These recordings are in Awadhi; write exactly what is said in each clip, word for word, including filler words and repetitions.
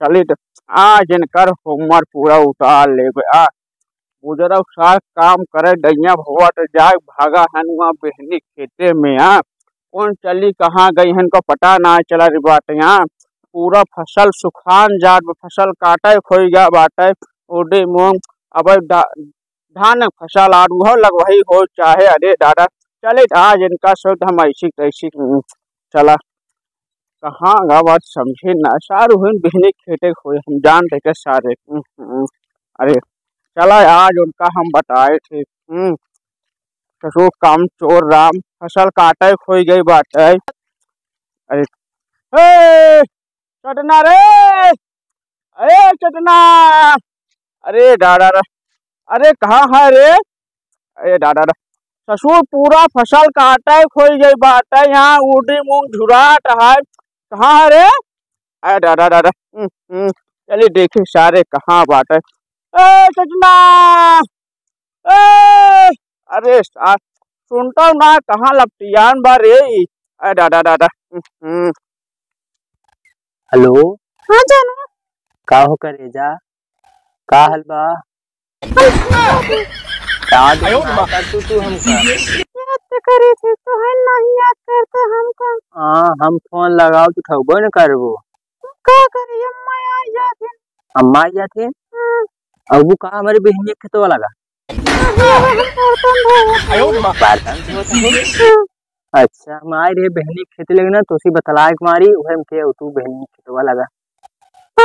चलित, आज इनकर होमवर्क पूरा उतार लेबे। आ, बुजरऊ सार काम करे डइया भवा त जाए भागा हन वहाँ बेहनी खेते में। आ, कौन चली कहाँ गई हन को पता ना चला रे बात। यहाँ पूरा फसल सुखान जात बा, फसल काटे खोई गया बाटे। ओडे मोम अब डा-, धान फसल आर उहो लगवही हो चाहे, अरे दादा, चले आज इनका से हम ऐसी तैसी, हम्म, चला। कहाँ गा बात समझे ना, सारू हुन बिहने खेते खोए, हम जान दे के सारे, हम्म, हम्म, अरे, चला आज उनका हम बताए थे, हम्म, ससुर काम चोर राम, फसल काटे खोई गई बाटे। अरे, ए, चटना रे, अरे चटना, अरे डाडा रे, अरे कहाँ है रे? अरे डाडा रे, ससुर पूरा फसल काटे खोई गई बाटे, यहाँ उडी मूंग झुरात है, कहाँ है रे? अरे डाडा डाडा, हम्म, हम्म, चलिए देखी सारे कहाँ बाटे। ए चटना, ए, अरे सार, सुनता ना कहाँ लपटियान बा रे ई? अरे डाडा डाडा, हम्म, हम्म। हेलो। हाँ जानू। का हो करेजा? का हाल बा? का दुख ना कर तू, तू हमका? याद तो करे थे, तो है नहीं याद करते हमका। हाँ, हम फोन लगाओ तो उठाबो न करबो। का करी, अम्मा आ जाते। अम्मा आ जाते? हाँ। अब वो का हमारे बहन के खेतवा लगा? बर्तन धोवत है। बर्तन धोवत है। हाँ। अच्छा, हम आए रहे बहनी के खेते लगे ना, तो उसी बतलाए के मारी, उहे हम के तू बहनी के खेतवा लगा।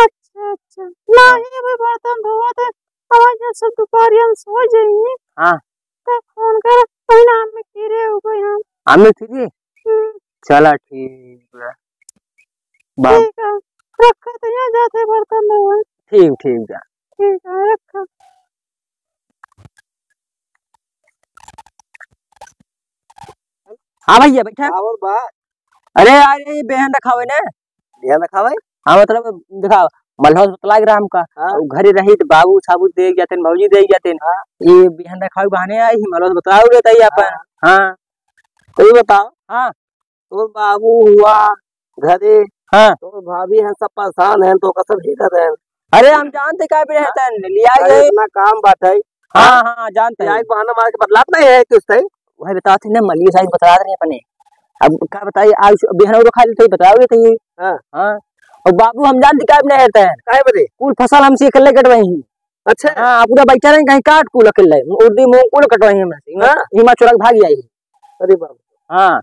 अच्छा, अच्छा। नहीं, अभी बर्तन धोवत है। अब आज से दोपहरिया में सो जाएंगे। हाँ। तब फोन कर, पहले आम में खीरे हो गए हैं। आम में खीरे? हम्म। चला ठीक बा। बाप। ठीक है, रखा तो यहाँ जाते बर्तन धोवे। ठीक, ठीक जा। ठीक है, रखा। हाँ भैया, बैठा। का और बा? अरे यार, ये बेहन रखावे ने। बेहन रखावे? हाँ, मतलब, देखा, मलहोस बतला के राम का, हाँ। उ घरे रही त बाबू साबू दे जाते न, भौजी दे जाते न। हाँ। ये बेहन रखावे बहाने आई, मलहोस बतला देता ही अपन। हाँ। हाँ। तो ये बताओ। हाँ। तोर बाबू हुआ घरे, हाँ। तोर भाभी हैं, सब परेशान हैं, तो कसम ही कर रहे हैं। अरे, हम जानते का भी रहता है, लिया अरे, गए। इतना काम बात है। हाँ, हाँ, हाँ, जानते हैं। एक बहाना मार के बतलात नहीं है कुछ तई। वही बताते ना, मलिया साहब बतलात नहीं अपने। अब का बताई, आज बिहान और खा लेते, बताओगे तो ये। हाँ। हाँ। और बाबू हम जानते का भी नहीं रहता है। काहे बदे? कुल फसल हमसे अकेले कटवाई हैं। अच्छा। हाँ, पूरा बैठा रहे कहीं काट कुल अकेले, उर्दी मूंग कुल कटवाई हैं हमसे। हाँ। हिमा चोरा के भाग जाई। अरे बाबू। हाँ।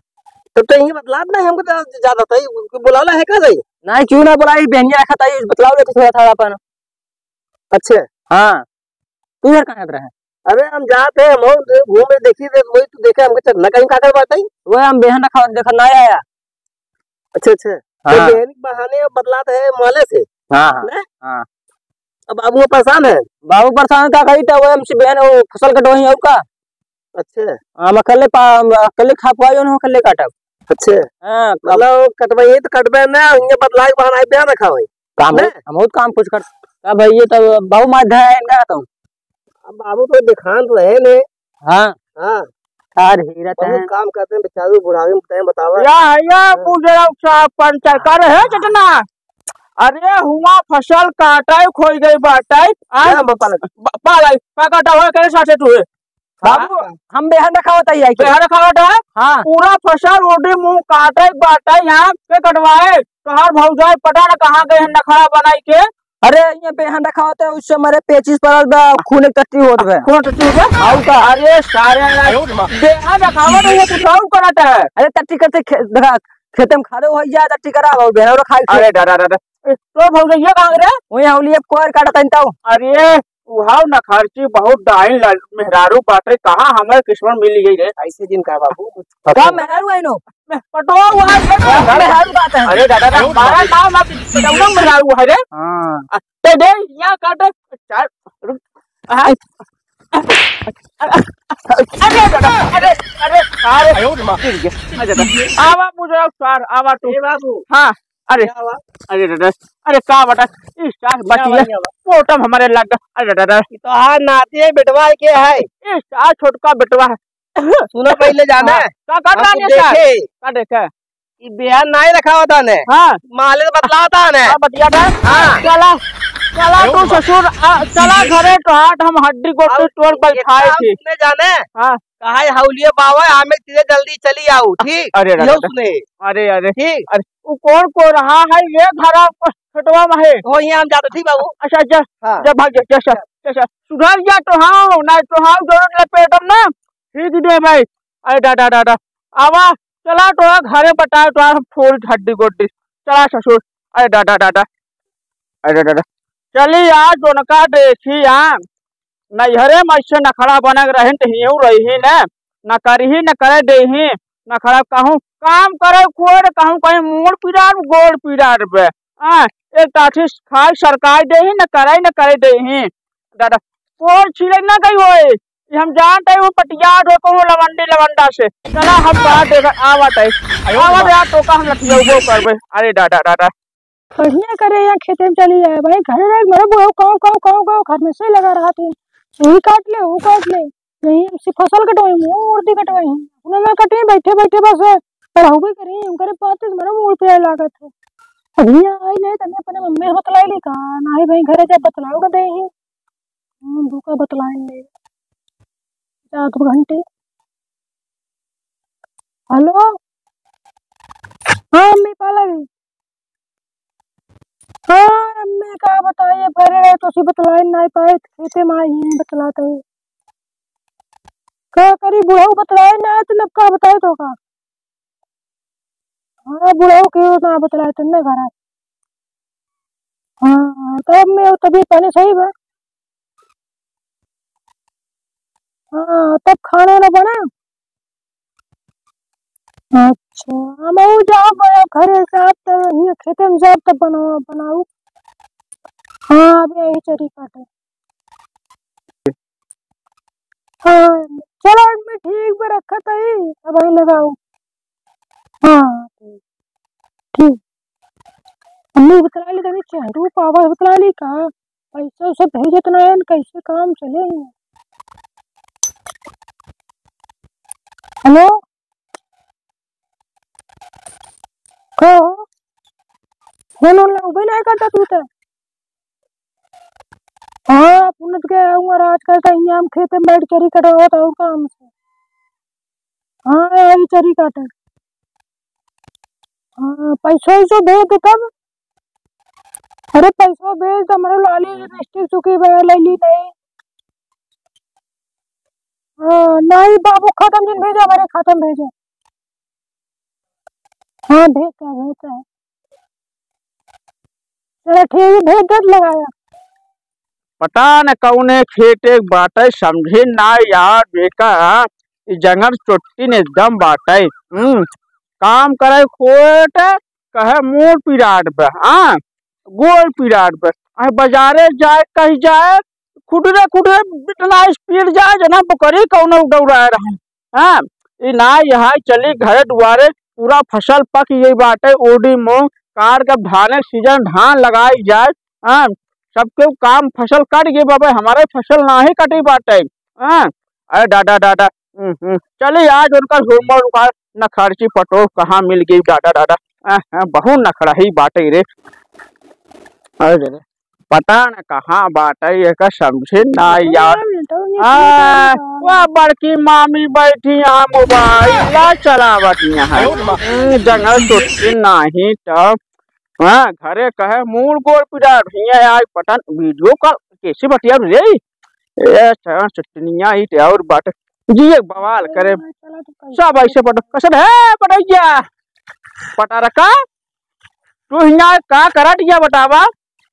तब तो यही बतलात नहीं हमको तो ज्यादा था, ये बुलाला है का नहीं? नहीं, क्यों ना बुलाई, बहनिया रखा था, ये बतलाओ ले तो थोड़ा था अपन। अच्छा। हाँ। तू इधर कहाँ रहे? अरे हम जाते हैं, हम और घूमे देखी थे, वही तू देखे हमको चलना कहीं का कर बात है? वो हम बेहन रखा, देखा ना आया। अच्छा, अच्छा। तो हाँ। बहन के बहाने बतलात है माले से। हाँ, हाँ। ने? हाँ। अब, अब वो परेशान है? बाबू परेशान का कही था, वो हमसे बहन वो फसल कटवाई और का? अच्छा। हम अकेले पा-, हम अकेले खा पाए, उन्होंने अकेले काटा। अच्छा। हाँ, मतलब कटवाई तो कटबे ना, उनके बतला के बहाना है, बयान रखा भाई। काम ने? बहुत, हम बहुत काम कुछ कर। अब ये तो बाबू मार धाया इनका तो। अब बाबू तो दिखान तो है ने। हाँ। हाँ। यार हीरा बहुत तहन। काम करते हैं बेचारू, बुढ़ावे में तय बतावा। या, या, हाँ। बुजुर्ग साहब पंचर कर है हाँ। चटना। अरे हुआ फसल काटाई खोई गई बाटाई। आ, क्या बा पालक? ब-, पालक, का काटा हुआ करे साथे तू है? हाँ। बाबू, हम बेहन रखावत है आई के। बेहन रखावत है? हाँ। पूरा फसल रोटी मुंह काटाई बाटाई यहाँ के कटवाए। तोहार भौजाई पता न कहाँ गए हैं नखरा बनाई के। अरे, ये बेहन रखा होता है, उससे हमारे पेचिस पड़ल बा, खून एक टट्टी होत बा। खून टट्टी होत बा? आऊ का? अरे, सारे आयो रे माँ। बेहन रखावत है, ये कुछ और करत है। अरे, टट्टी करते खे-, देखा, खेते में खादो हो जाए, टट्टी करा, और बेहन रखा है। अरे, दादा, दादा। ए, तो भौजी, ये कहाँ रे? वही हौली अब कोर काटत हन तो। अरे, उहाव नखर्ची बहुत डाइन ला-, मेहरारू बाटे, कहाँ हमारे किस्मत मिल गई रे? ऐसे जिन का बाबू? का मेहरारू है नो? मैं पटवा हुआ है, ये का मेहरारू बात है। अरे दादा, दादा, हमारा नाम आप पटवा मेहरारू है रे। हाँ। आ, ते दे, यहाँ काटे, चार, रुक, हाँ। अरे दादा, अरे, अरे, अरे, आयो रे माँ। ठीक है, आ दादा। आवा, बुजुर्ग सार, आवा तू। ए बाबू। हाँ। अरे, क्या हुआ? अरे दादा, अरे का बता, ई सास क्या बचिया, हुआ, क्या हुआ? पोटम हमरे लग गया। अरे दादा, ये तो हाँ नाती है, बेटवा है, क्या है? ई सास छोटका बेटवा है। सुनो पहले जाना। हाँ, का, का हम जाने कुछ सास? देखे। का देखे? ई बिहान नाई रखा होता ने। हाँ। माले तो बतलाता ने। हाँ, बतिया था। हाँ। चला, चला तू ससुर, आ, चला घरे तो हाथ हम हड्डी गोटी और तोड़ बैठाए इतना थे। सुने जाने। हाँ। कहा है हौलिया बाबा, हमें तेरे जल्दी चली आओ, ठीक? अरे, अरे, यो अरे। सुने। अरे, अरे। ठीक। अरे, वो कौन को रहा है ये घर आपको छटवा में है? हो, यहाँ हम जाते, ठीक बाबू। अच्छा, अच्छा। हाँ। जा भाग जा, जा, जा, जा, जा। सुधर जा तो हाँ, ना तो हाँ, जरूर लपेटम ना। ठीक दे भाई। अरे दादा, दादा। आवा, चला तो घरे बताए तो हम थोड़ी हड्डी गोटी। चला ससुर। अरे दादा, दादा। अरे दादा। चली आज उनका देखी आ। नैहरे में ऐसे नखड़ा बनक रहिन त हियऊ रही न। न करही, न करे देही, नखड़ा कहूँ काम करे कोड, कहूँ कहीं मूड़ पिराड, गोड़ पिराड बे। हाँ, एक ताठी खाए सरकाई देही, न करे, न करे देही। दादा, कोड छिले न गई होए। ये हम जानते हैं वो पटियार हो कहूँ लवंडी लवंडा से। चला हम बाहर देखा आवत है। आवत है यार, तो का हम लठियउबो करबे। अरे दादा, दादा। बढ़िया करे यहाँ खेते में चली आए भाई, घरे रह मेरे बुढ़ऊ काँव, काँव, काँव, काँव, घर में से लगा रहा थे। यही काट ले, वो काट ले। यही से फसल कटवाई, वो उर्दी कटवाई। उन्हें ना कटे, बैठे, बैठे बस पढ़ाऊ भी करी, उनकरे पाते से मेरा मूड़ पे लागत है। बढ़िया आई नहीं, तने अपने मम्मी से बतलाई ली का? नाही भाई, घरे जब बतलाओ ना दे ही। हम्म, धोखा बतलाए ले। चार दो घंटे। हेलो। हाँ, अम्मी पाला गई। हाँ, अम्मी का बताइए, पहले रहे तो उसी बतलाए ना पाए, खेते में आई ही बतलाते हुए। का करी, बुढ़ऊ बतलाए ना, तो अब का बताए तो का? हाँ, बुढ़ऊ के ना बतलाए, तन्ने घर आए। हाँ, तब में तबीयत पानी सही बा। हाँ, तब खाना ना बना? अच्छा, हम ऊ जाब, अब घरे जाब, तब ये खेते में जाब, तब बनाओ, बनाओ। हाँ, अब यही चरी काटे। हाँ, चलो, अम्मी, ठीक बा, रखत हई, अब वही लगाओ। हाँ, ठीक। अम्मी बतला ली, कभी चेहरू पावा बतला ली का? पैसा उसा भेजत ना है, कैसे काम चले? हेलो? का हो? फोन उन लगबे नहीं करता तू तो। हाँ, पुनत के आऊँगा रात का तो यहाँ हम खेते में बैठ चरी कटवावत और काम से। हाँ, यही चरी काटे। हाँ, पैसो वैसो भेज दे तब। अरे, पैसो भेज दे, हमरे लाली लिपस्टिक चुकी बा, ले ली नहीं। हाँ, नहीं बाबू, खाता में जिन भेजा, हमारे खाता में भेजा। हाँ, भेजता है, भेजता है। चलो ठीक है, भेज दे, लगाया। पता न कौने खेते के बाटे, समझे ना यार, बेका, ई जंगल चोट्टी ने एकदम बाटे। हम्म, काम करे कोट, कहे मूड़ पिरात बा, हाँ, गोड़ पिरात बा। आ बाजारे जाए, कहीं जाए, खुटरे खुटरे इतना स्पीड जाए, जना बकरी कौनो दौड़ा रहे। हाँ, ई ना यहाँ चली, घरे दुआरे पूरा फसल पक गई बाटे, ओडी मोंग, काट के धाने सीजन धान लगाई जाए। हाँ, सबके काम फसल कट गई बाबे, हमारे फसल नाही कटी बाटे। हाँ, अरे दादा, दादा, हम्म, हम्म। चली आज उनका झूमर उनका नखरची पटोह कहाँ मिल गई दादा, दादा। हाँ, हाँ, बहुत नखरही बाटे रे। अरे रे, पता न कहाँ बाटे, एका समझे ना यार। हाँ, वह बड़की मामी बैठी यहाँ मोबाइल ला चलावत यहाँ। हम्म, जंगल चोट्टी नाही तब। हाँ, घरे कहे मूड़ गोड़ पिरात, हियाँ आज पता न वीडियो कॉल कैसे बतिया रे। ए, चार चटनिया ईट और बाटे। जी, एक बवाल करे। सब ऐसे पट-, कसन है पटैया? पटारका? तू हियाँ का करत हियाँ बतावा?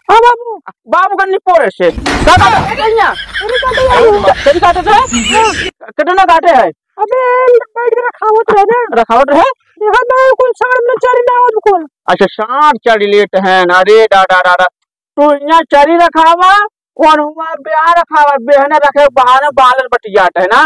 हाँ बाबू। बाबू का निपोरे से। का करत हियाँ? अरे काटे बाबू। तेरी काटे से? कितना काटे है? अबे बैठ के रखावत रहे ना। रखावत रहे? देखा ना कुल साँड़ में चरी ना आवत कुल। अच्छा, साँड़ चरी लेत हैं ना। अरे दादा, दादा। तू हियाँ चरी रखावा, और हुआ ब्याह रखावा, बेहने रखे बहाने बालन बटियात है ना।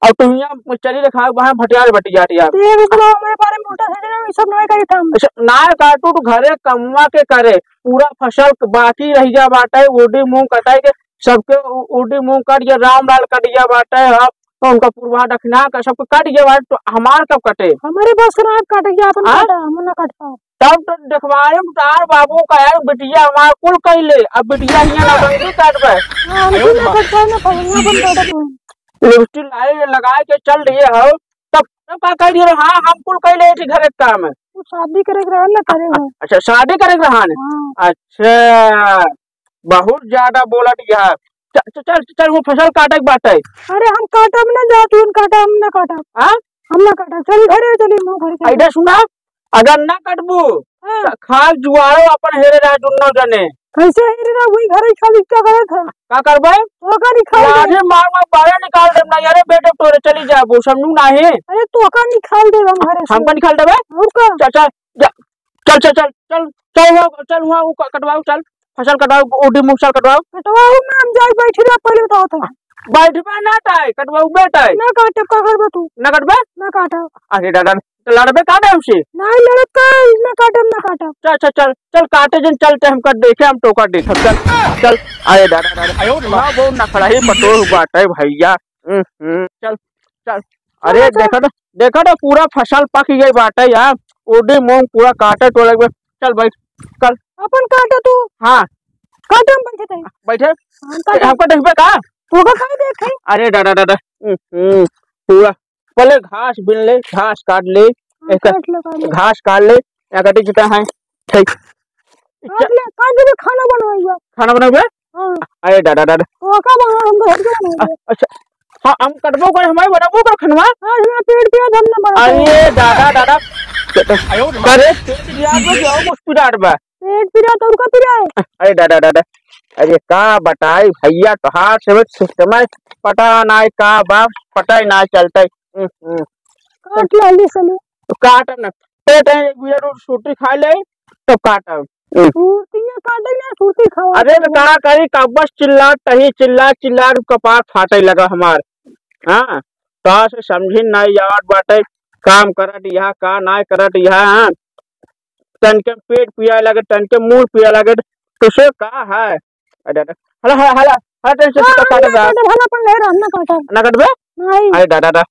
अब तू हियाँ चली रे खाए, वहाँ भटियार बटियार यार। ये भी बोलो, हमारे बारे में उल्टा सीधा ये सब नहीं करी था हम। अच्छा, ना काटू तो घरे कमवा के करे, पूरा फसल बाकी रह गया बाटे, ओडी मूंग कटाई के सबके उ-, ओडी मूंग कट गया, राम लाल कट गया बाटे, अब तो उनका पुरवा दक्षिणा का सबके कट गया बाटे, तो हमार कब कटे? हमारे बस के ना काटे, अपन हाँ? काटा, हम ना काट पाओ। तब तो देखवाए तार बाबू का यार, बिटिया हमार कुल कइले, अब बिटिया हियाँ नौटंकी काटबे। हाँ, हम कुल ना काट पाए, ना पाए, ना अपन काटा तो। लिपस्टिक लाए लगाए के चल रही हो, तब, तब का कह दिए, हाँ, हम कुल कइले थी घर के काम है। वो शादी करे के रहन ना करे हो। अच्छा, शादी करे के रहन? हाँ। अच्छा, बहुत ज्यादा बोलत यार। च-, च-, चल, चल, वो फसल काटे के बाटे। अरे, हम काटब ना, जा तू काटा, हम ना काटब। हाँ? हम ना काटब, चल घरे चली, हम घरे चली। ऐसा सुना, अगर ना कटबू, हाँ। त खाल जुआरो अपन हेरे रहा दुन्नो जने। कैसे हेरे रहा? वही घरे खाली क्या करे था? का करबे? तो का निकाल दे। लाठी मार मार बाहर निकाल देब ना, अरे बेटे तोरे चली जाबू, समझू नाही? अरे तो का निकाल दे हम घरे से। हमका निकाल देबे? और का? चल, चल, जा, चल, चल, चल, चल, चल, हुआ, चल, हुआ, वो क-, कटवाओ, चल, फसल कटवाओ, ओडी मूंग साल कटवाओ। कटवाओ ना, हम जाए बैठी रहा, पहले बताओ तो। बैठबे ना ताई, कटवाओ बे ताई। ना काटब, का करबे तू? ना कटबे? ना काटब। अरे दादा, तो लड़बे का दे उसे? नहीं लड़ब का, ना काटब, ना काटब। चल, चल, चल, चल, काटे जन, चलते हम कर देखे, हम टोका देखे, चल, चल। अरे दादा, दादा, आयो रे माँ। हाँ, बहुत नखड़ा ही पटोह बाटे भैया। हम्म, हम्म, चल, चल। अरे चलो, चलो। देखा ना, देखा ना, पूरा फसल पक गई बाटे यार। ओडी मूंग पूरा काटे टोले के। चल बैठ, चल। अपन काटे तू। हाँ। काटे हम बैठे थे। बैठे? हाँ, ए, काटे। हमको देखबे का? तू का खाए देखे? अरे दादा, दादा। हम्म, हम्म, पूरा। पहले घास बीन ले, घास काट ले। हाँ, एक काट लो, काट लो। घास काट ले, या कटी चुका है। ठीक। काट ले, काट ले, खाना बनवाइबा। खाना बनवाइबा? हाँ। अरे दादा, दादा। तो का बनवा, हमको घर के बनवाइबा। अच्छा। हाँ, हम कटबो करे, हमारे बनाबो कर खनवा। हाँ, यहाँ पेट पिया, हम ना बनाते। अरे दादा, दादा। अरे, पेट पिया, तो क्या कुछ पिरात बा? पेट पिरात और का पिराए? अरे दादा, दादा। अरे का बताई भैया, तोहार से सिस्टम है, पता नाई का बा, पता ही नाई चलता है। हम्म, हम्म। काट ले, हल्दी से ले। तो काट ना। पेट है, एक भैया रोज सूती खा ले, तब काटब। हम्म। सूतियाँ काटे ना, सूती खावा अरे तो खावा। का करी, का बस चिल्ला, तही चिल्ला, चिल्ला, कपार फाटे लगा हमार। हाँ, का से समझी नाई आवत बाटे, काम करत यहाँ, का नाई करत यहाँ, हाँ। तनके पेट पिया लगे, तनके मुंह पिया लगे, तुसे का है? अरे, अरे, हला, हला, हला, हला, टेंशन हाँ, से हम काटत ना बा। काटब, हम अपन ले रहा, हम ना काटब। ना कटबे? नहीं। अरे दादा, दादा,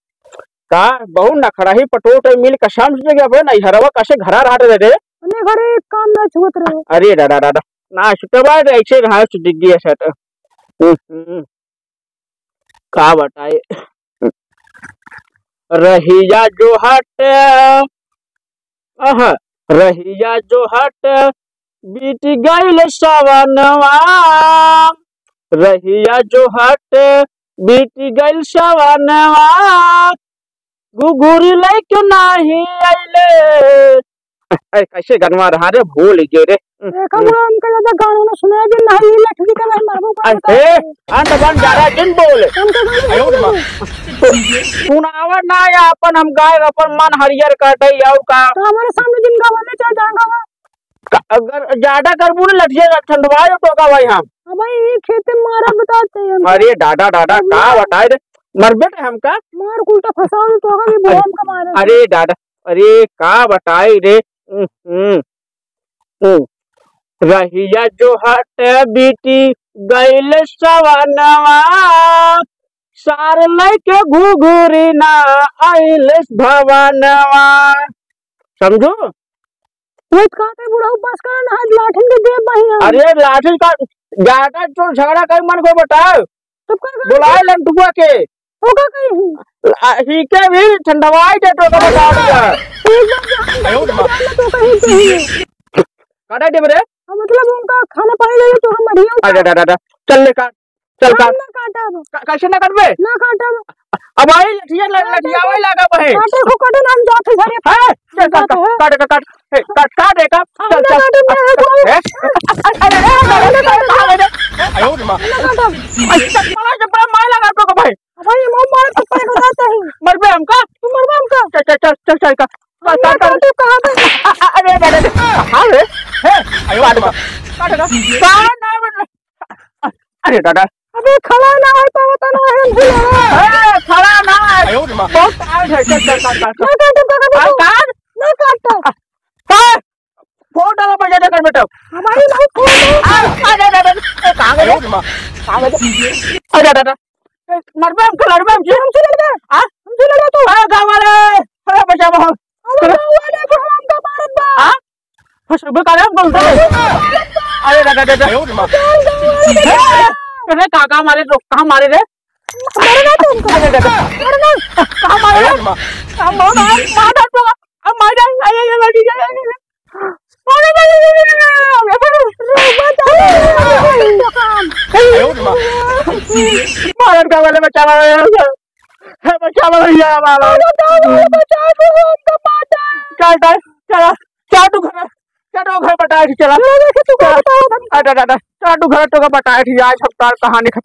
का बहुत नखड़ा ही पटोट है, मिल कसम से गया बे, नहीं हरवा कसे घरा रहत रहे रे। अपने घरे एक काम ना छुअत रहे। अरे दादा, दादा, ना छुटबा रे, ऐसे घास डिग्गी है सर। हम्म, हम्म। का बताए? रहिया जो हट, आहा, रहिया जो हट, बीत गइल सवनवा। रहिया जो हट, बीत गइल सवनवा। घुघुरी लइके नाही अइले। अरे, कैसे गनवा रहा रे, भूल गए रे। देखा बुढ़ा, हमका ज्यादा गाना ना सुनाया जे नाही, लठड़ी का नहीं मारबो, अरे, ए, अंत बन जा रहा, जिन बोल। हमका गाना आयो रे माँ। सुनावा ना या अपन हम गाए, अपन मन हरियर काटे, आउ का? तो हमारे सामने जिन गावा में चाहे जहाँ गावा। का, अगर ज्यादा करबू ना लठिया ठंडवाए टोका भाई हम। अब भाई ये खेते में मारा बताते हैं हमको। अरे दादा, दादा, अब का मार बताए रे? मरबे रे हमका? मार उल्टा फंसा दे तो होगा, ये बुढ़ा हमका मारे। अरे दादा, अरे का बताई रे? हम्म, हम्म, हम्म। रहिया जो हट बीती गइल सवनवा, सार लइके घुघुरी ना आइल भवनवा। समझू? वो तो कहते बुढ़ऊ बस करो ना, आज लाठिन के देब बहिया। अरे लाठिन का ज्यादा जो झगड़ा कर मन को बताओ। तब का करी? बुलाए लंटुआ के। तो का कही? आ, ही के भी ठंडवाई दे तो का बता दिया। एक बार जो हम आयो रे माँ। जान तो कहीं कहीं। काटा दे रे। हाँ, मतलब उनका खाना पानी दे तो हम बढ़िया। अरे दादा, दादा, चल ले काट। चल हम काट। ना काटब। का-, कैसे ना काटबे? ना काटब। अब आई लठिया ल-, काटे लठिया को, वही लगा बहे। काटे को काटे ना, हम जाते घरे। हैं? चल, काट, जाते हैं। काट, काट, काट। हे, काट, काट, हे, काट। हम चल, ना चल। काटब, ना काटब। हैं? अरे, अरे, अरे, अरे, अरे, अरे, अरे। आयो रे माँ। ना काटब। ऐसे चप्पला, चप्पला मार लगा तो भाई। भाई, हम मार चप्पल को जाते हैं। मरबे हमका? तू मरबे हमका? चल, चल, चल, चल, चल, काट। हम काट, ना काट, काट। काटब, कहाँ पे? अ-, अ-, अरे, अरे, अरे, हाँ रे, हे, आयो काट रे माँ। काट, काट, काट, ना, मतलब, अरे दादा। अबे खड़ा ना हो पावता ना है, हम भी लगा। ए, खड़ा ना है, बहुत टाइट है, चल, चल, काट, काट, काट। ना काटो, काका, ना काटो। काट, काट। हाँ, फोन डाला, पैसा दे कर बेटा। हमारी लाइफ फोन है। आ, आ, दे, दे, दे, दे, कहाँ गए? कहाँ गए? आ, दे, दे, दे। ए, मरबे हमको, लड़बे हमसे। हमसे लड़बे? हाँ? हमसे लड़बे तू? अरे, गाँव वाले, अरे, बचाओ। अरे, गाँव वाले को हमका मारत बा। हाँ? फंस गए, काले हम बोलते हैं। अरे, दादा, दादा। गाँव वाले को ए, अरे, काका मारे, लोग कहाँ मारे रे? मारे ना तुमको। अरे, दादा। मारे ना। कहाँ मारे? कहाँ मारे? मार, मार डाल दो। अब मार डाल। अरे, ये लड़की है। अरे, अरे, अरे, अरे, अरे, अरे, अरे, अरे, मारन का वाले बच्चा मारा है, बच्चा मारा है, बाबा। अरे, गाँव वाले बच्चा को हमको मार डाल। चल, चल, चला, चल, तू घर, चल, तू घर पटाए के चला। चला, देखे, तू घर पटाए। अरे, दादा, चल, तू घर तो का पटाए थी, आज हम तार कहानी खत्म।